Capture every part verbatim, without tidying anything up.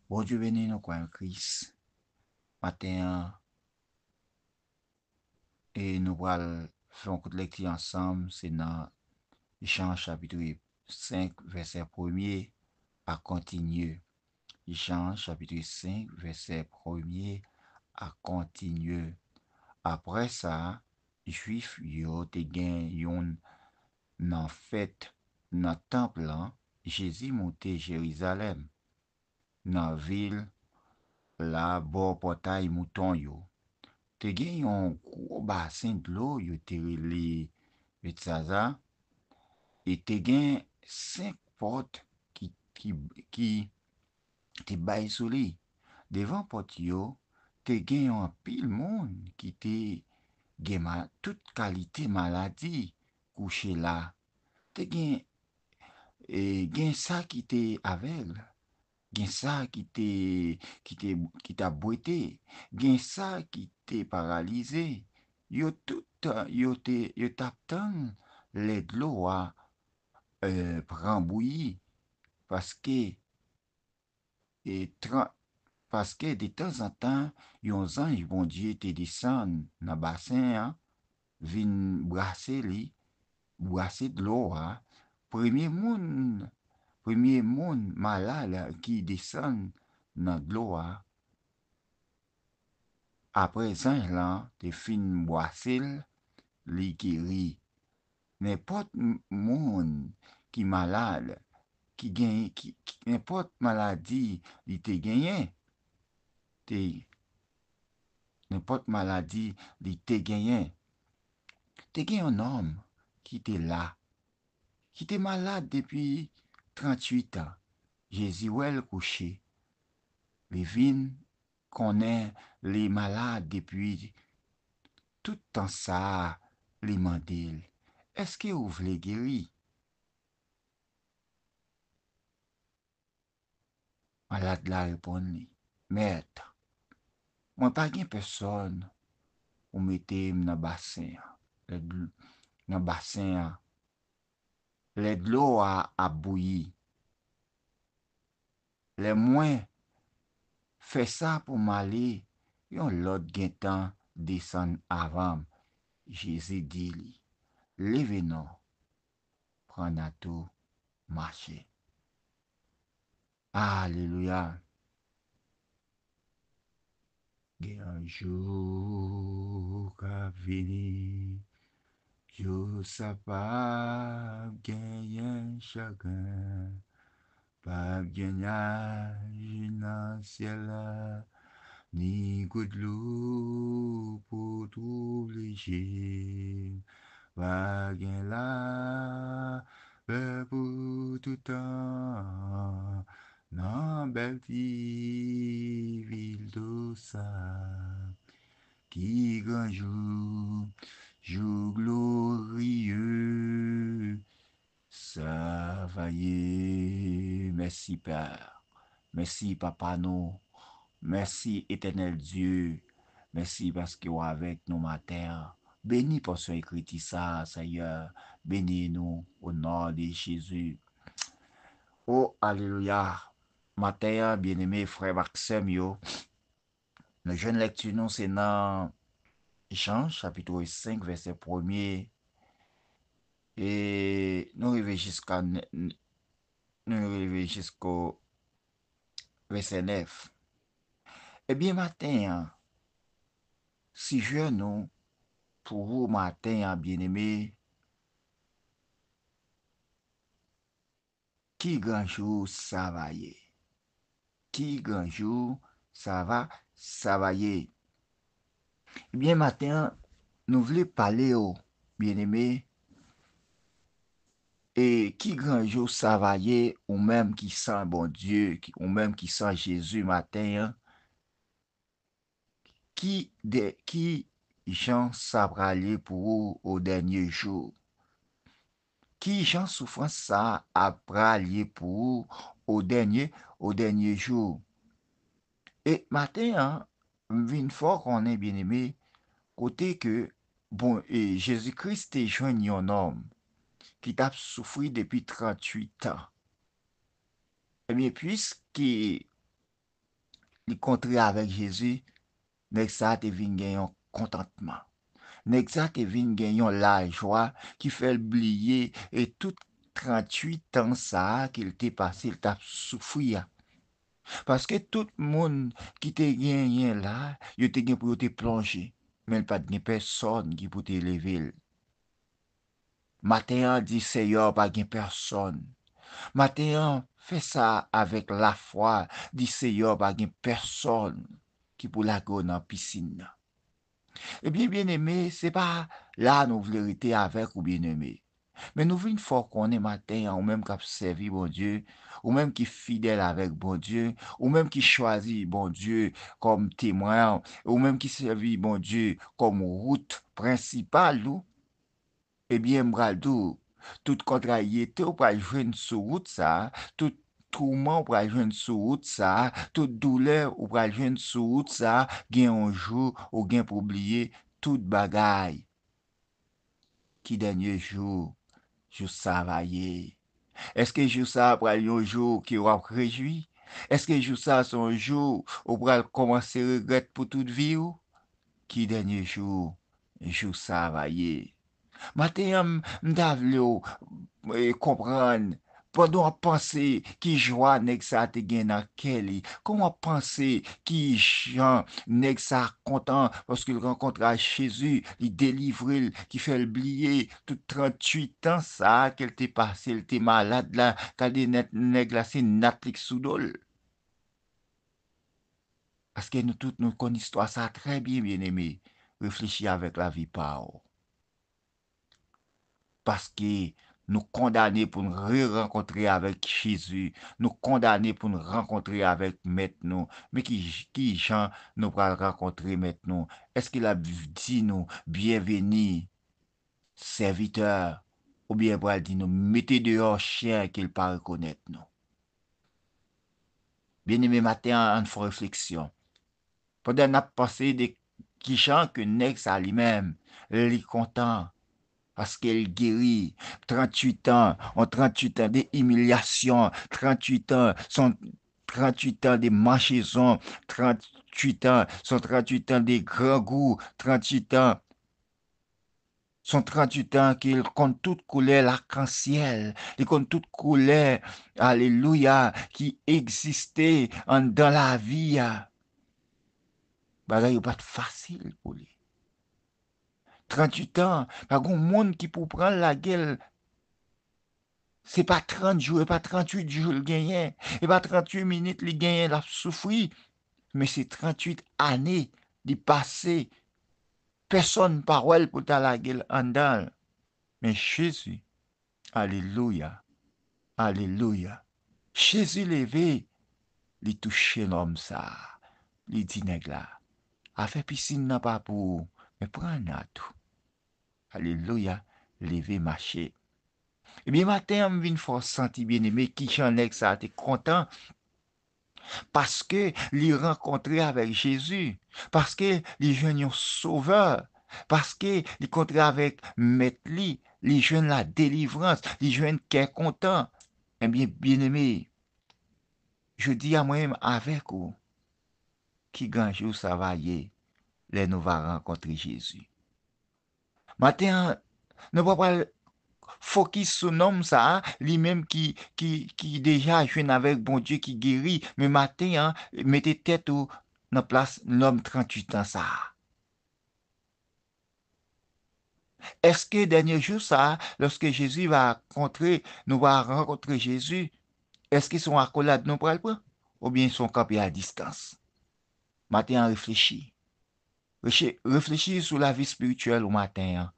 Bondye beni nou, kwayan Kris. Maten an, e nou pral fè yon kout lekti ansanm, se nan Jan chapit senk, vèsè premye a kontinye. Jan chapit senk, vèsè premye a kontinye. Apre sa, Jwif yo te gen youn nan fèt nan tanp lan, Jezi monte Jerizalèm, nan vil la bò pòtay mouton yo. Te gen yon gwo basen dlo yo te rele Betzaza, e te gen senk pòt ki, ki, ki te bay sou li. Devan pòt yo, te gen yon anpil moun ki te gen ma-, tout kalite maladi kouche la. Te gen, e, gen sa ki te avèg, gen sa ki te, ki te, ki t ap bwete, gen sa ki te paralize. Yo tout, yo te, yo t ap tann lè dlo a, e, pran bouyi, paske, e, tran-, paske detanzantan, yon zanj Bondye te desann nan basen an, vin brase li, brase dlo a. Premye moun, premye moun malad ki desann nan dlo a, apre zanj lan te fin brase l, li geri. Nenpòt m-, moun ki malad, ki gen, ki, ki, nenpòt maladi li te genyen, te, nenpòt maladi li te genyen. Te gen yon nonm ki te la, ki te malad depi tranntuit an. Jezi wè l kouche. Li vin konnen li malad depi tout tan sa a, li mande l, "Èske ou vle geri?" Malad la reponn li, "Mèt, mwen pa gen pèsòn pou mete m nan basen an, lè dl-, nan basen an, lè dlo a ap bouyi. Lè mwen fè sa pou m ale, yon lòt gentan desann avan m." Jezi di li, "Leve non, pran nat ou, mache." Alelouya! Gen yon jou k ap vini, jou sa p ap genyen chagren, p ap gen nyaj nan syèl la, ni gout dlo pou twouble je. Va gen lapè pou toutan nan bèl ti vil dous sa. Ki gran jou, jou gloriye sa va ye. Mèsi, Pè. Mèsi, Papa nou. Mèsi, Etènèl Dye. Mèsi paske w avèk nou maten an. Beni pòsyon ekriti sa a, Seyè. Beni nou, o non de Jezi. O, alelouya. Maten an, byeneme frè m ak sè m yo, nou jwenn lèkti nou se nan Jan, chapit senk, vèsè premye, e nou rive jiska n-, n-, nou rive jisko vèsè nèf. Ebyen, maten an, sijè nou pou ou maten an, byeneme, ki gran jou sa va ye? Ki gran jou sa va, sa va ye? Ebyen, maten an, nou vle pale w, byeneme, e ki gran jou sa va ye, ou menm ki san Bondye, ki, ou menm ki san Jezi maten an, ki de, ki jan sa pral ye pou ou o dènye jou? Ki jan soufrans sa a pral ye pou ou o dènye, o dènye jou? E maten an, m vin fè w konnen, byeneme, kote ke, bon, e Jezi Kris te jwenn yon nonm ki t ap soufri depi tranntuit an. Ebyen, piske li kontre avèk Jezi, nèg sa a te vin gen yon kontantman. Nèg sa a te vin gen yon lajwa ki fè l bliye e tout tranntuit tan sa a ke l te pase, l t ap soufri a. Paske tout moun ki te genyen la, yo te gen pou yo te plonje, men l pa t gen pèsonn ki pou te leve l. Maten an, di Seyè, pa gen pèsonn. Maten an, fè sa avèk lafwa, di Seyè, pa gen pèsonn ki pou lage w nan pisin nan. Ebyen, byeneme, se pa la nou vle rete avèk ou, byeneme. Men nou vin fè w konnen maten an, ou menm k ap sèvi Bondye, ou menm ki fidèl avèk Bondye, ou menm ki chwazi Bondye kòm temwen w, ou menm ki sèvi Bondye kòm wout prensipal ou, ebyen, m pral di w, tout kontrayete ou pral jwenn sou wout sa a, tout touman ou pral jwenn sou wout sa a, tout doulè ou pral jwenn sou wout sa a, gen yon jou ou gen pou bliye tout bagay. Ki dènye jou jou sa a va ye? Èske jou sa a pral yon jou ke w ap rejwi? Èske jou sa a se yon jou ou pral kòmanse regrèt pou tout vi w? Ki dènye jou jou sa a va ye? Maten an, m, m ta vle w, e, konprann, pandan w ap panse ki jwa nèg sa a te gen nan kè li, kòman w ap panse ki jan nèg sa a kontan paske l rankontre ak Jezi, li delivre l, ki fè l bliye tout tranntuit tan sa a ke l te pase, l te malad la, gade nèt, nèg la se nat li k sou do l. Paske nou tout, nou konn istwa sa a trè byen, byeneme. Reflechi avèk lavi pa w. Paske nou kondane pou n re-rankontre avèk Jezi. Nou kondane pou n rankontre avèk Mèt nou. Men ki, ki jan nou pral rankontre Mèt nou? Èske l ap di nou, "Byenveni, sèvitè," oubyen l pral di nou, "Mete deyò chen," ke l pa rekonèt nou? Byeneme, maten an, ann fè refleksyon. Pandan n ap panse de kijan ke nèg sa li menm, li kontan, paske l geri, tranntuit an, yon tranntuit an de imilyasyon, tranntuit an, se yon tranntuit an de manchezon, tranntuit an, se yon tranntuit an de grangou, tranntuit an, se yon tranntuit an ke l konn tout koulè lakansyèl, li konn tout koulè, alelouya, ki egziste anndan lavi a. Bagay yo pa t fasil pou li. Tranntuit an, pa gen moun ki pou pran l lage l. Se pa trant jou, e pa tranntuit jou l genyen, e pa tranntuit minit li genyen, l ap soufri, men se tranntuit ane li pase, pèsonn pa wè l pou l ta lage l anndan l. Men Jezi, alelouya, alelouya, Jezi leve, li touche lòm sa a, li di nèg la, "Afè pisin nan pa pou ou, men pran nat ou." Alelouya, leve mache. Ebyen, maten an, m vin fè w santi, byeneme, kijan nèg sa a te kontan. Paske li rankontre avèk Jezi. Paske li jwenn yon sovè. Paske li kontre avèk Mèt li. Li jwenn ladelivrans. Li jwenn kè kontan. Ebyen, byeneme, jodi a, mwen menm avèk ou, ki gran jou sa va ye lè nou va rankontre Jezi? Maten an, nou pa pral fokis sou nonm sa a, li menm ki, ki, ki deja jwenn avèk Bondye, ki geri, men maten an, mete tèt ou nan plas nonm tranntuit an sa a. Èske dènye jou sa a, lòske Jezi va kontre, nou va rankontre Jezi, èske se yon akolad nou pral pran? Oubyen se yon kanpe a distans? Maten an, reflechi. Reche-, reflechi sou lavi espirityèl ou maten an.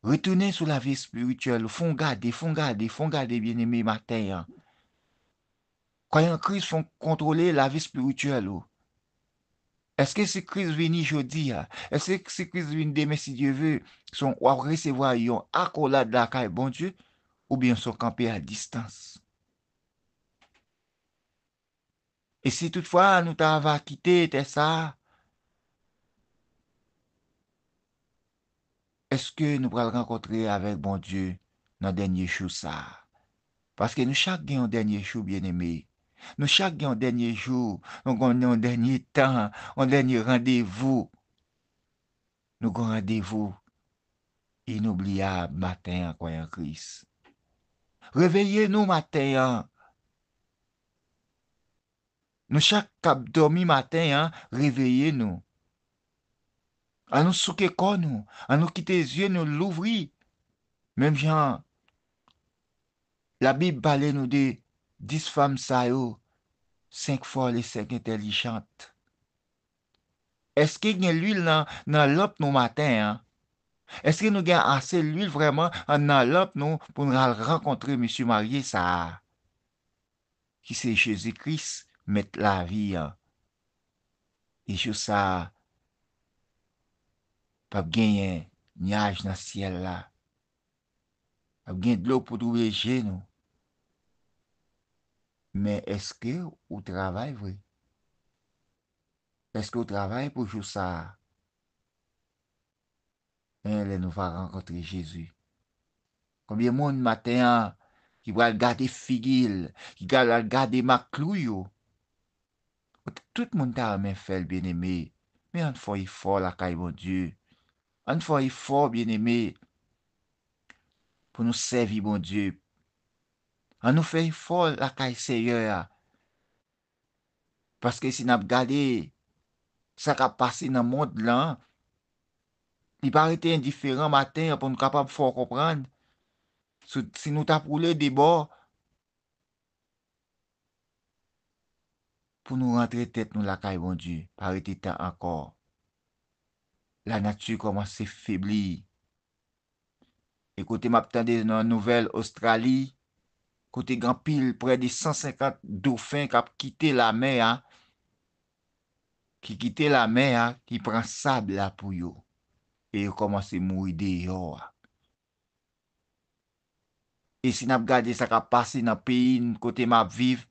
Retounen sou lavi espirityèl ou. Fè yon gade, fè yon gade, fè yon gade, byeneme, maten an. Kwayè an Kris, fè yon kontwole lavi espirityèl ou. Èske si Kris vini jodi a, èske si Kris vini demen, si Dye ve, se yon, w ap resevwa yon akolad lakay Bondye, oubyen se yon kanpe a distans? E si toutfwa nou ta va kite tè sa a, èske nou pral rankontre avèk Bondye nan dènye jou sa a? Paske nou chak gen yon dènye jou, byeneme. Nou chak gen yon dènye jou, nou gen yon dènye tan, yon dènye randevou. Nou gen yon randevou inobliyab maten an, kwè an Kris. Reveye nou maten an. Nou chak k ap dòmi maten an, reveye nou. Ann nou souke kò nou, ann nou kite zye nou louvri. Menm jan Labib pale nou de dis fanm sa yo, senk fòl e senk entèlijant. Èske gen lwil nan, nan lanp nou maten an? Èske nou gen ase lwil vrèman nan lanp nou pou n al rankontre mesye marye sa a, ki se Jezi Kris, Mèt lavi an? E jou sa a, p ap genyen nyaj nan syèl la. Ap gen dlo pou twoube je nou. Men èske ou travay vre? Èske ou travay pou jou sa a? Men lè nou va rankontre Jezi. Konbyen moun maten an ki pral gade figi l, ki pral gade mak klou yo? Tout moun ta renmen fè l, byeneme. Men ann fè efò lakay Bondye. Ann fè efò, byeneme, pou nou sèvi Bondye. Ann nou fè efò lakay Seyè a. Paske si n ap gade sa k ap pase nan mond lan, li pa rete endiferan maten an pou nou kapab fè w konprann. Si, si nou t ap woule de bò, pou nou rantre tèt nou lakay Bondye, pa rete tan ankò. Lanati kòmanse febli. E kote m ap tande nan nouvèl Ostrali, kote gen anpil, prè de san senkant dofen k ap kite lamè a, ki kite lamè a, ki pran sab la pou yo. E yo kòmanse mouri deyò a. E si n ap gade sa k ap pase nan peyi n kote m ap viv,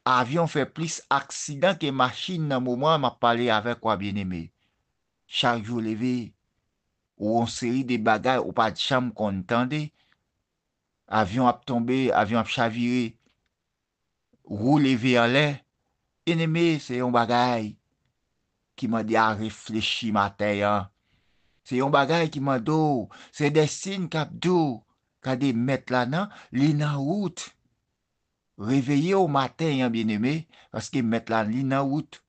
avyon fè plis aksidan ke machin nan moman m ap pale avèk w a, byeneme. Chak jou w leve, ou yon seri de bagay ou pa t janm konn tande. Avyon ap tonbe, avyon ap chavire. Wou leve anlè. Byeneme, se yon bagay ki mande a reflechi maten an. Se yon bagay ki mande w, se de siy k ap di w, gade Mèt la nan, li nan wout. Reveye w maten an, byeneme, paske Mèt la, li nan wout.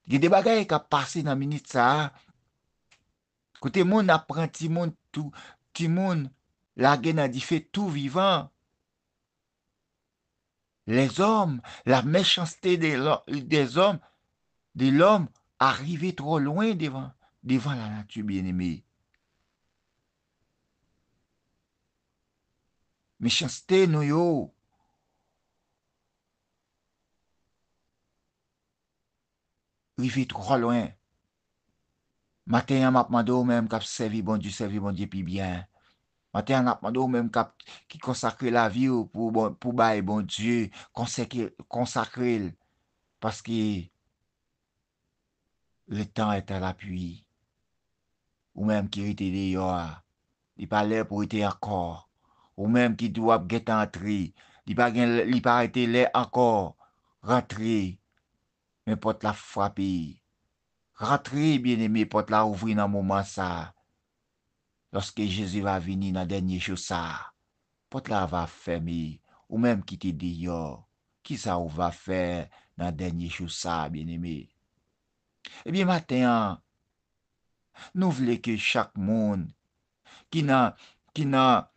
Gen de bagay k ap pase nan minit sa a, kote moun ap pran timoun tou, timoun lage nan dife tou vivan. Lèzòm, la mechanste de lò-, dèzòm, de lòm a rive twò lwen devan, devan lanati, byeneme. Mechanste nou yo rive twò lwen. Maten an, m ap mande w menm k ap sèvi Bondye, sèvi Bondye pi byen. Maten an, m ap mande w menm k ap, ki konsakre lavi w pou Bon-, pou bay Bondye, konsakre, konsakre l. Paske le temps est à la pluie. Ou menm ki rete deyò a, li pa lè pou rete ankò. Ou menm ki di w ap gentan antre, li pa gen, li pa rete lè ankò. Rantre. Men pòt la frape. Rantre, byeneme, pòt la ouvri nan moman sa a. Lòske Jezi va vini nan dènye jou sa a, pòt la va fèmen. Ou menm ki te deyò, kisa ou va fè nan dènye jou sa a, byeneme? Ebyen, maten an, nou vle ke chak moun ki nan, ki nan,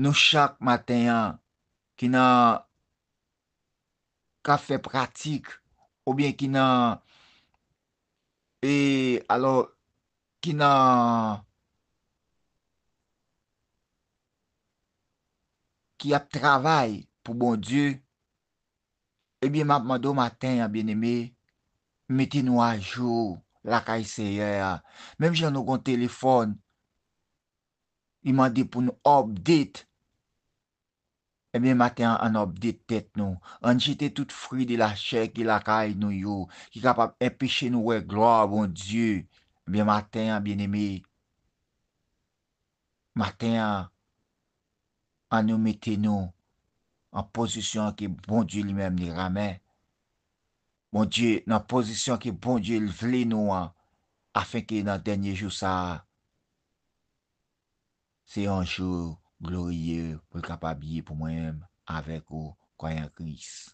nou chak maten an, ki nan, k ap fè pratik, oubyen ki nan, e, alò, ki nan, ki ap travay pou Bondye, ebyen, m ap mande w maten an, byeneme, mete nou ajou lakay Seyè a. Menm jan nou gon telefòn, li mande pou nou update. Ebyen, maten an, ann update tèt nou. Ann jete tout fwi de lachè ki lakay nou yo, ki kapab enpeche nou wè glwa Bondye. Ebyen, maten an, byeneme, maten an, ann nou mete nou an pozisyon ke Bondye li menm li renmen. Bondye, nan pozisyon ke Bondye l vle nou an, afenke nan dènye jou sa a, se yon jou gloriye pou l kapab ye pou mwen menm avèk ou, kwayan Kris.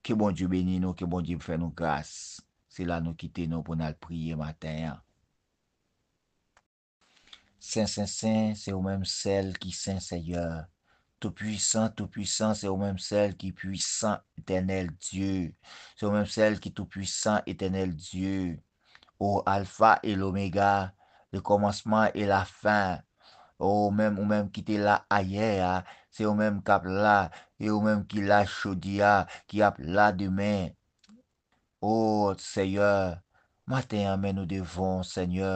Ke Bondye beni nou, ke Bondye fè nou gras. Se la nou kite nou pou n al priye maten an. Sen, sen, sen, se ou menm sèl ki sen, Seyè. Toupwisan, toupwisan, se ou menm sèl ki pwisan, Etènèl Dye. Se ou menm sèl ki toupwisan, Etènèl Dye. O Alfa e Lomega, le kòmansman e la fen. O menm, ou menm ki te la ayè a, se ou menm k ap la, e ou menm ki la jodi a, ki ap la demen. O Seyè, maten an men nou devan w, Senyè.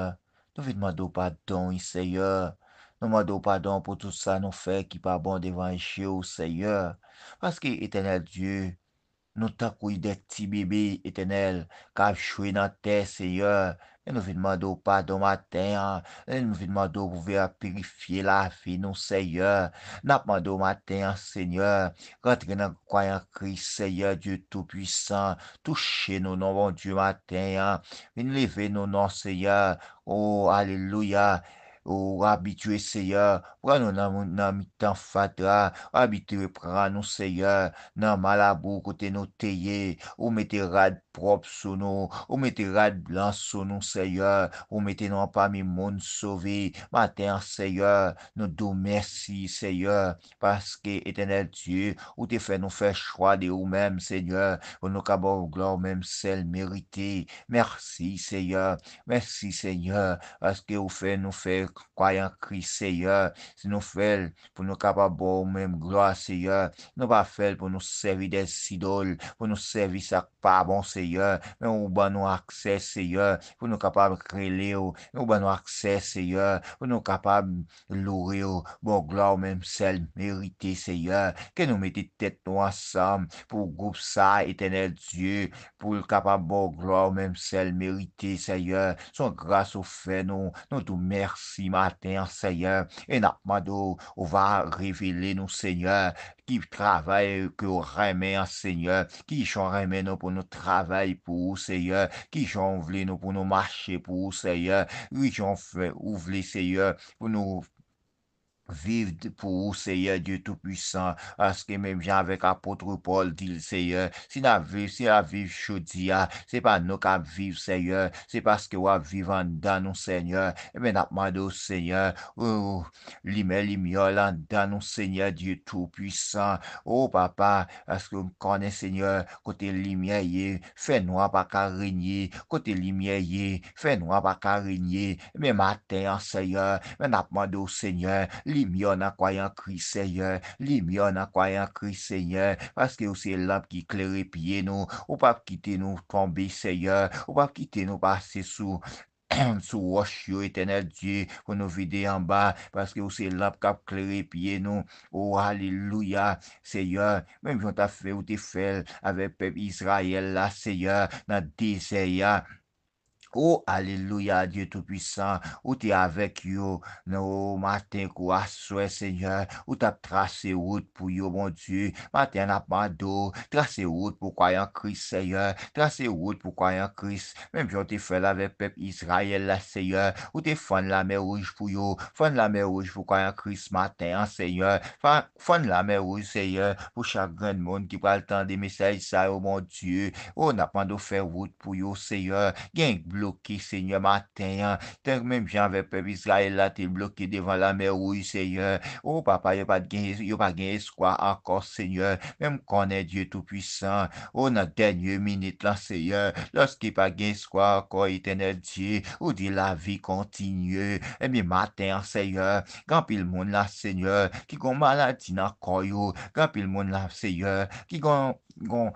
Nou vin mande w padon, wi, Seyè. Nou mande w padon pou tout sa nou fè ki pa bon devan je w, Seyè. Paske, Etènèl Dye, nou tankou de ti bebe, Etènèl, k ap jwe nan tè, Seyè. Men nou vin mande w padon maten an. Men nou vin mande w pou vin pirifye lavi nou, Seyè. N ap mande w maten an, Senyè, rantre nan kwayan Kris, Seyè Dye Toupwisan. Touche nou, non, Bondye, maten an. Vin leve nou, non, Seyè. O, alelouya. O, abitye, Seyè. Pran nou nan, nan mitan fatra. Abitye pran nou, Seyè, nan malabou kote nou te ye. Ou mete rad pwòp sou nou. Ou mete rad blan sou nou, Seyè. Ou mete nou anpami moun sove. Maten an, Seyè, nou di w mèsi, Seyè, paske, Etènèl Dye, ou te fè nou fè chwa de ou menm, Senyè, pou nou ka ba w glwa ou menm sèl merite. Mèsi, Seyè. Mèsi, Senyè, paske ou fè nou fè kwayan Kris, Seyè. Si nou fè l pou nou kapab ba w menm glwa, Seyè. Nou pa fè l pou nou sèvi de zidòl, pou nou sèvi sa k pa bon, Seyè. Men ou ban nou aksè, Seyè, pou nou kapab rele w. Men ou ban nou aksè, Seyè, pou nou kapab loure w, ba w glwa ou menm sèl merite, Seyè. Ke nou mete tèt nou ansanm pou gwoup sa, Etènèl Dye, pou l kapab ba w glwa ou menm sèl merite, Seyè. Se yon gras ou fè nou. Nou di w mèsi maten an, Seyè. E n ap mande w, ou va revele nou, Senyè, ki travay ke w renmen an, Senyè. Kijan w renmen nou pou nou travay pou ou, Seyè. Kijan w vle nou pou nou mache pou ou, Seyè. Kijan w fè, ou vle, Seyè, pou nou viv pou ou, Seyè Dye Toupwisan, paske menm jan avèk apot Pòl di l, Seyè, si n ap viv, si n ap viv jodi a, se pa nou k ap viv, Seyè, se paske w ap viv anndan nou, Senyè. Ebyen, n ap mande w, Senyè, ou limen limyè w anndan nou, Senyè Dye Toupwisan. O Papa, paske m konnen, Senyè, kote limyè ye, fènwa pa ka renye. Kote limyè ye, fènwa pa ka renye. Men maten an, Senyè, men n ap mande w, Senyè, limyè w nan kwayan Kris, Senyè, limyè w nan kwayan Kris, Senyè, paske ou se lanp ki klere pye nou, ou p ap kite nou tonbe, Senyè, ou p ap kite nou pase sou, sou wòch yo, Etènèl Dye, pou nou vide anba, paske ou se lanp k ap klere pye nou. O, alelouya, Senyè, menm jan w t ap fè, ou te fè l avèk pèp Izrayèl la, Senyè, nan dezè a. O, alelouya, Dye Toupwisan, ou te avèk yo nan o maten kou aswè, Senyè, ou t ap trase wout pou yo, Bondye. Maten an, n ap mande w, trase wout pou kwayan Kris, Senyè, trase wout pou kwayan Kris, menm jan w te fè l avèk pèp Izrayèl la, Senyè, ou te fann Lamè Wouj pou yo, fann Lamè Wouj pou kwayan Kris maten an, Senyè, fa-, fann Lamè Wouj, Senyè, pou chak grenn moun ki pral tande mesaj sa yo, Bondye. O, n ap mande w fè wout pou yo, Senyè. Gen bloke, Senyè, maten an. Tank menm jan avèk pèp Izrayèl la te bloke devan Lamè Wouj, Senyè. O, Papa, yo pa t gen, yo pa gen espwa ankò, Senyè. Men m konnen, Dye Toupwisan, o, nan dènye minit lan, Senyè, lòske pa gen espwa ankò, Etènèl Dye, ou di lavi kontinye. Ebyen, maten an, Senyè, gen anpil moun la, Senyè, ki gen maladi nan kò yo. Gen anpil moun la, Senyè, ki gen, gen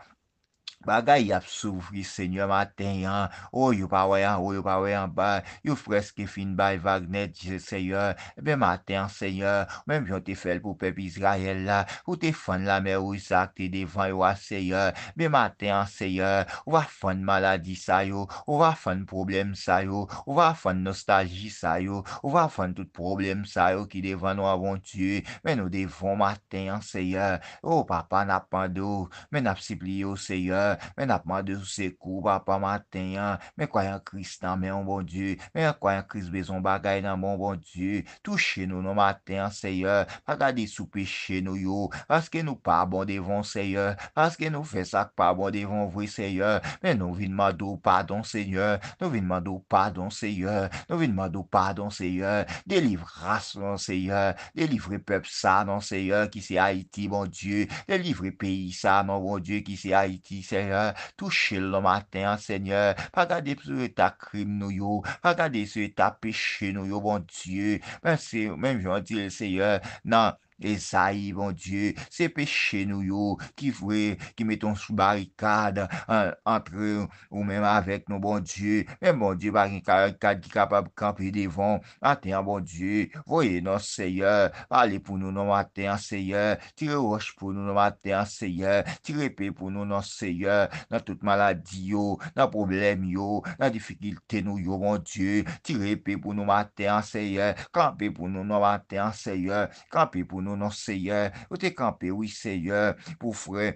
Bagay y ap soufri, Senyè, maten an. O, yo pa wè anwo, yo pa wè anba. Yo prèske fin bay vag nèt, Je-, Senyè. Ebyen, maten an, Senyè, menm jan w te fè l pou pèp Izrayèl la, ou te fann Lamè Wouj sa k te devan yo a, Senyè. Ebyen, maten an, Senyè, ou va fann maladi sa yo, ou va fann pwoblèm sa yo, ou va fann nostalji sa yo, ou va fann tout pwoblèm sa yo ki devan nou an, Bondye. Men nou devan w maten an, Senyè. O, Papa, n ap mande w, men n ap sipliye w, Senyè. Men n ap mande w sekou, Papa, maten an. Men kwayan Kris nan men w, Bondye. Men kwayan Kris bezwen yon bagay nan men w, Bondye. Touche nou nan maten an, Senyè. Pa gade sou peche nou yo, paske nou pa bon devan w, Senyè. Paske nou fè sa k pa bon devan w vre, Senyè. Men nou vin mande w padon, Senyè. Nou vin mande w padon, Senyè. Nou vin mande w padon, Senyè. Delivre ras nou, Senyè. Delivre pèp sa, non, Senyè, ki se Ayiti, Bondye. Delivre peyi sa, non, Bondye, ki se Ayiti, Senyè. Touche l nan maten an, Senyè. Pa gade sou eta krim nou yo. Pa gade sou eta peche nou yo, Bondye. Men se menm jan w di l, Senyè, nan Ezayi, Bondye, se peche nou yo ki vre, ki mete yon sou barikad an, antre ou menm avèk nou, Bondye. Men Bondye, pa gen barikad ki kapab kanpe devan w. Maten an, Bondye, voye non, Senyè. Pale pou nou non maten an, Senyè. Tire wòch pou nou non maten an, Senyè. Tire epe pou nou non, Senyè. Nan tout maladi yo, nan pwoblèm yo, nan difikilte nou yo, Bondye. Tire epe pou nou maten an, Senyè. Kanpe pou nou non maten an, Senyè. Kanpe pou nou non, Senyè. Ou te kanpe, wi, Senyè, pou frè,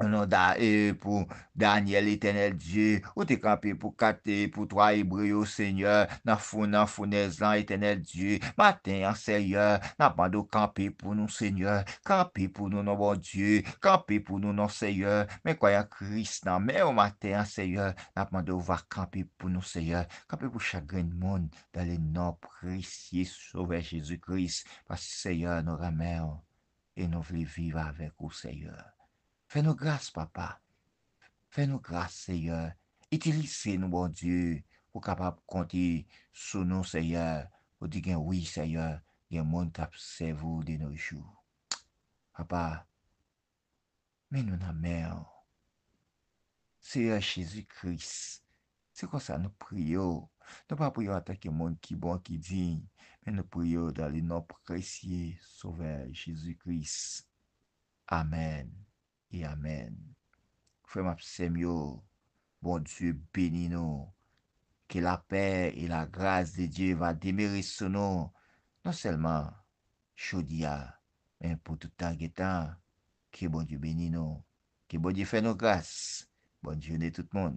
non, Da-, e, pou Danyèl, Etènèl Dye. Ou te kanpe pou kat, e, pou twa Ebre yo, Senyè, nan fou, nan founèz lan, Etènèl Dye. Maten an, Senyè, n ap mande w kanpe pou nou, Senyè. Kanpe pou nou, non, Bondye. Kanpe pou nou, non, Senyè. Men kwayan Kris nan men w maten an, Senyè. N ap mande w va kanpe pou nou, Senyè. Kanpe pou chak grenn moun, dans le nom précieux Sauvè Jezi Kris. Paske, Senyè, nou renmen w e nou vle viv avèk ou, Senyè. Fè nou gras, Papa. Fè nou gras, Senyè. Itilize nou, Bondye, pou kapab konte sou nou, Senyè. Ou di gen wi, Senyè, gen moun k ap sèvi w de nos jours. Papa, men nou nan men w. Seyè Jezi Kris, se konsa nou priye w. Nou pa priye w antanke moun ki bon, ki diy, men nou priye w dans le nom précieux Sauvè Jezi Kris. Amèn e amèn. Frè m ak sè m yo, Bondye beni nou. Que la paix et la grâce de Dieu va demeurer sou nou, non sèlman jodi a, men pou tout tan gen tan. Ke Bondye beni nou. Ke Bondye fè nou gras. Bòn jounen tout moun.